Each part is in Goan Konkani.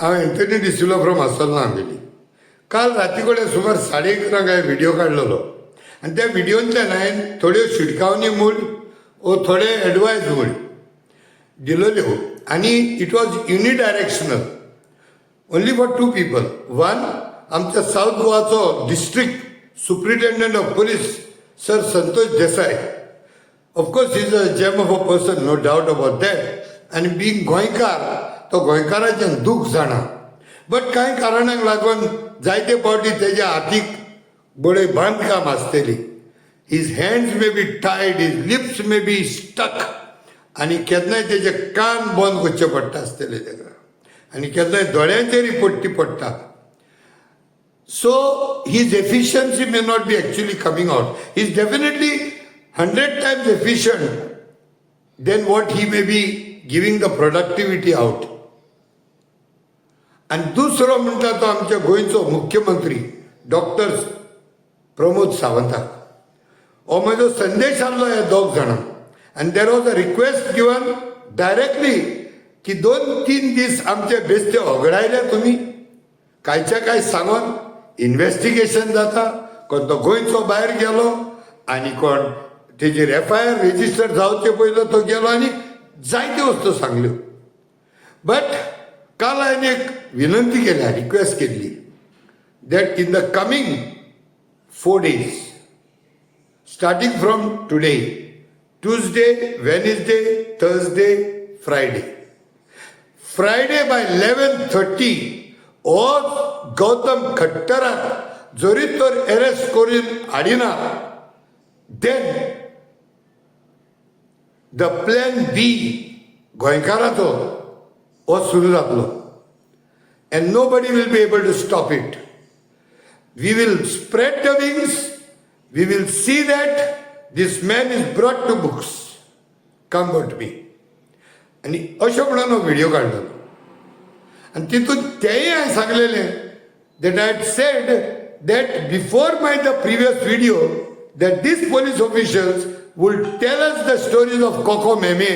हांव एंथनी डिसिल्वा फ्रॉम आसोल्ला हांवेली. काल राती कडेन सुमार 11:30 हांवें व्हिडिओ काडलेलो आनी त्या व्हिडियोंतल्यान हांवें थोड्यो शिटकावणी म्हूण ओ थोडे एडवायज म्हूण दिलेल्यो आनी it was unidirectional, only for two people. One, आमच्या south गोवाचो District Superintendent of Police, Sir Santosh Desai. Of course, is a gem of a person, no doubt about that. आनी बींग गोंयकार, तो गोंयकाराचें दूख जाणा, बट कांय कारणांक लागून जायते फावटी तेज्या हातीक बडय बांदकाम आसतली. His hands may be tied, his lips may be stuck आनी केन्नाय तेजे कान बंद करचे पडटा आसतले तेका आनी केन्नाय दोळ्यांचेरय पट्टी पडटा. So his efficiency may not be actually coming out. He is definitely 100 times efficient than what he may be giving the productivity out. आनी दुसरो म्हणटा तो आमच्या गोंयचो मुख्यमंत्री डॉक्टर प्रमोद सावंताक. हो म्हजो संदेश आहलो ह्या दोग जाणांक आनी there was a request given directly की 2-3 दीस आमचे बेस्ते होगडायले तुमी कांयच्या काय सांगोन. इन्वेस्टिगेशन जाता, कोण तो गोंयचो भायर गेलो आनी कोण तेजेर एफआयआर रेजिस्टर जावचे पयलो तो गेलो आनी जायत्यो वस्तू सांगल्यो. बट काल हांवें एक विनंती केल्या, रिक्वेस्ट केल्ली that in the coming 4 days, starting from today, Tuesday, Wednesday, Thursday, Friday, Friday by 11:30 हो गौतम खट्टराक जरी तर अरेस्ट करून हाडिना, then the plan बी गोंयकाराचो हो सुरू जातलो and nobody will be able to stop it. We will spread the wings. We will see that this man is brought to books, come what may. आनी अशें म्हणून हो व्हिडिओ काडलो आनी तितून तेंय हांवें सांगलेलें that I had said that before my the previous video that these police officials would tell us the stories of Coco Meme,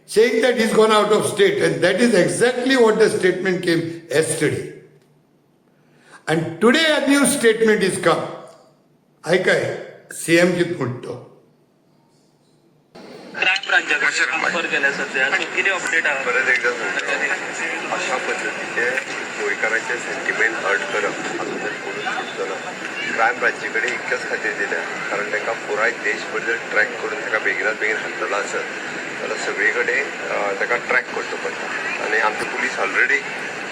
saying that he's gone out of state, and that is exactly what the statement came yesterday. And today a new statement is come. आयकाय सीएम कितें म्हणटा. क्रायम ब्रांचा ट्रान्सफर केल्या सध्या, सो कितें अपडेट आहा? परत एकदा सांगता, अशा पद्दतीचे गोंयकारांचे सेंटिमेंट हर्ट करप हातूंतल्यान कोणूच सुटचो ना. क्रायम ब्रांची कडेन इतक्याच खातीर दिल्या, कारण ताका पुराय देशभर जर ट्रॅक करून ताका बेगिनात बेगीन हाडटलो आसत जाल्यार सगळे कडेन ताका ट्रॅक करचो पडटा आनी आमचे पुलीस ऑलरेडी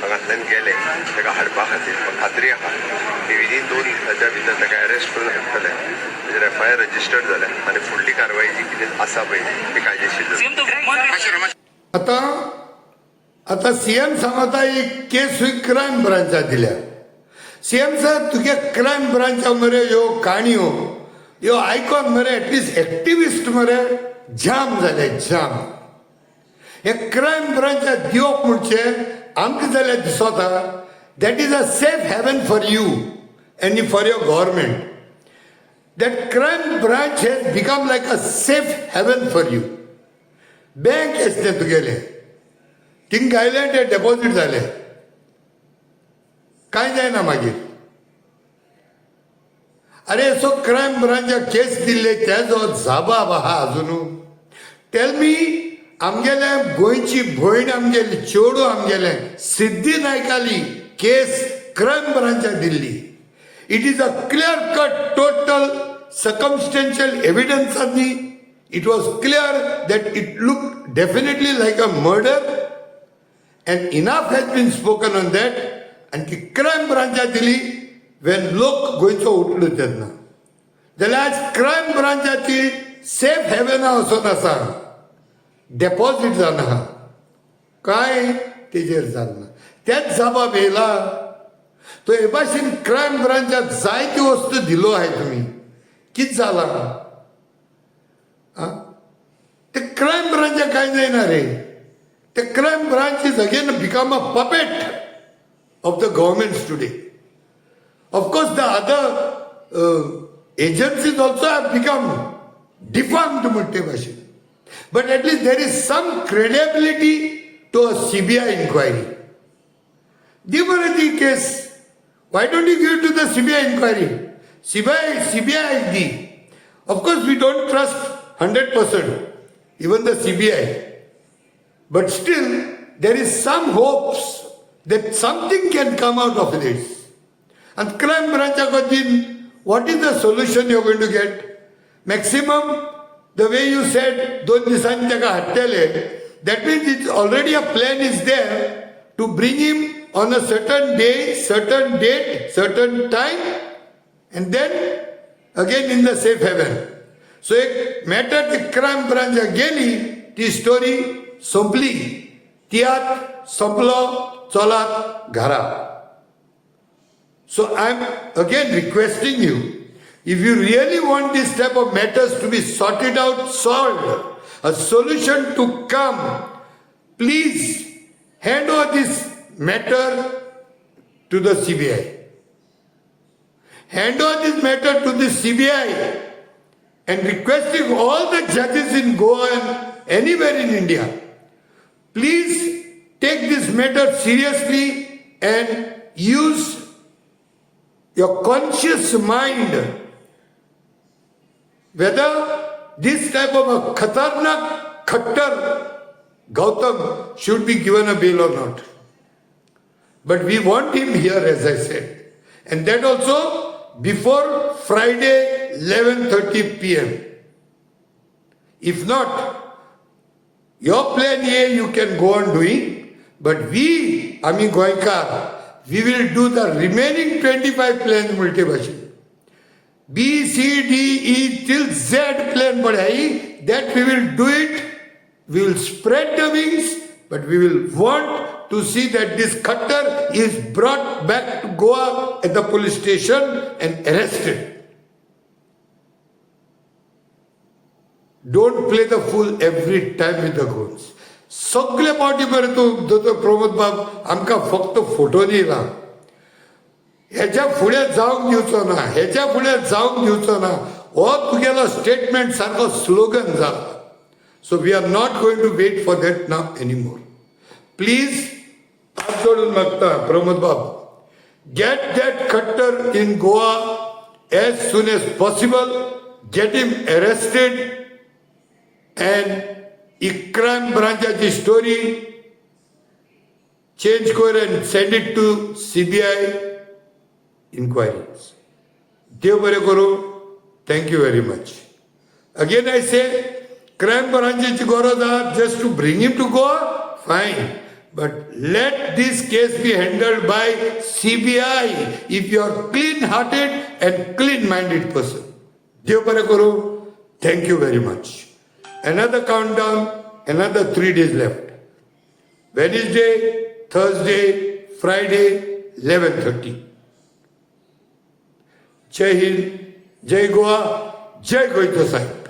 हांगांतल्यान गेले ताका हाडपा खातीर. म्हाका खात्री आहा की विदीन 2 दिसाच्या भितर ताका अरेस्ट करून हाडटले. तेजेर एफआयआर रजिस्टर्ड जाल्या आनी फुडली कारवाय जी कितें आसा पळय ती कायदेशीर जातली. सीएम, तो वुमन आता आता सीएम सांगता, एक केस क्रायम ब्रांचा दिल्या. सीएम साहेब, तुगे क्रायम ब्रांचा मरे ह्यो काणयो ह्यो आयकोन मरे एटलिस्ट एक्टिविस्ट मरे जाम जाले, जाम. हे क्रायम ब्रांचा दिवप म्हणजे आमकां जाल्यार दिसता that is a safe haven for you and for your government, that crime branch has become like a safe haven for you. Bank आसलें तुगेलें, थिंग घायलें, ते डेपॉझीट जालें, कांय जायना मागीर. अरे, सो क्रायम ब्रांचाक केस दिल्ले तेजो जबाब आहा अजून. टेल मी, आमगेले गोंयची भयण, आमगेली चेडूं, आमगेले सिद्धी नायकाली केस क्रायम ब्रांचाक दिल्ली. It is a clear cut, total circumstantial एविडन्सांनी it was clear that it look definitely like a murder and enough has been spoken on that. आनी ती क्रायम ब्रांचाक दिली वेन लोक गोंयचो उठलो तेन्ना. जाल्यार आज क्रायम ब्रांचाची सेफ हेवना वचोन आसा, डेपॉझीट जावन आहा, काय तेजेर जालना, तेच जबाब येयला. तो हे भाशेन क्रायम ब्रांचाक जायत्यो वस्तू दिलो आहाय तुमी, कितें जालां आं? ते क्रायम ब्रांचाक कांय जायना रे. ते crime branch is again become a puppet of the governments today. Of course, the other agencies also have become defunct म्हणटे भाशेन. But at least there is some credibility to a CBI inquiry. दी मरे ती case. Why don't you give to the CBI inquiry? CBI, CBI the. Of course we don't trust 100% even the CBI, but still there is some hopes that something can come out of this. And crime ब्रांचा वतीन what is the solution you going to get? Maximum, the way you said, 2 दिसांनी ताका हाडटले. That means it's already a plan is there to bring him on a certain day, certain date, certain time, and then again in the safe haven. So एक मॅटर ती क्रायम ब्रांचाक गेली, ती स्टोरी संपली. तियात्र संपलो, चलात घरा. So I am again requesting you, if you really want this type of matters to be sorted out, solved, a solution to come, please hand over this matter to the CBI. Hand over this matter to the CBI and requesting all the judges in Goa and anywhere in India, please take this matter seriously and use your conscious mind whether this type of a khatarnak khattar Gautam should be given a bail or not. But we want him here, as I said. And that also before Friday 11:30 p.m. If not, your plan A you can go on doing, but we, आमी गोंयकार, we will do the remaining 25 plans म्हणटे भाशेन. B, C, D, E till Z plan पळय, that we will do it. We will spread the wings, but we will want to see that this Khattar is brought back to Goa at the police station and arrested. Don't play the fool every time with the goons. सगळे पावटी बरें तूं दोतोर प्रमोद बाब आमकां फक्त फोटो दिला. हेच्या फुडें जावंक दिवचो ना, हेच्या फुडें जावंक दिवचो ना, हो तुगेलो स्टेटमेंट सारको स्लोगन जाला. So we are not going to wait for that now anymore. Please, हात जोडून मागता प्रमोद बाब, get that Khattar in Goa as soon as possible, get him arrested, and he crime ब्रांचाची story change कर and send it to CBI inquiries. देव बरें करूं. Thank you very much. Again I say, crime ब्रांचेची गरज आहा just to bring him to Goa, fine, but let this case be handled by CBI if you are clean hearted and clean minded person. देव बरें करूं. Thank you very much. Another countdown, another 3 days left. Wednesday, Thursday, Friday, 11:30. Jai Hind, Jai Goa, Jai गोंयचो साहेब.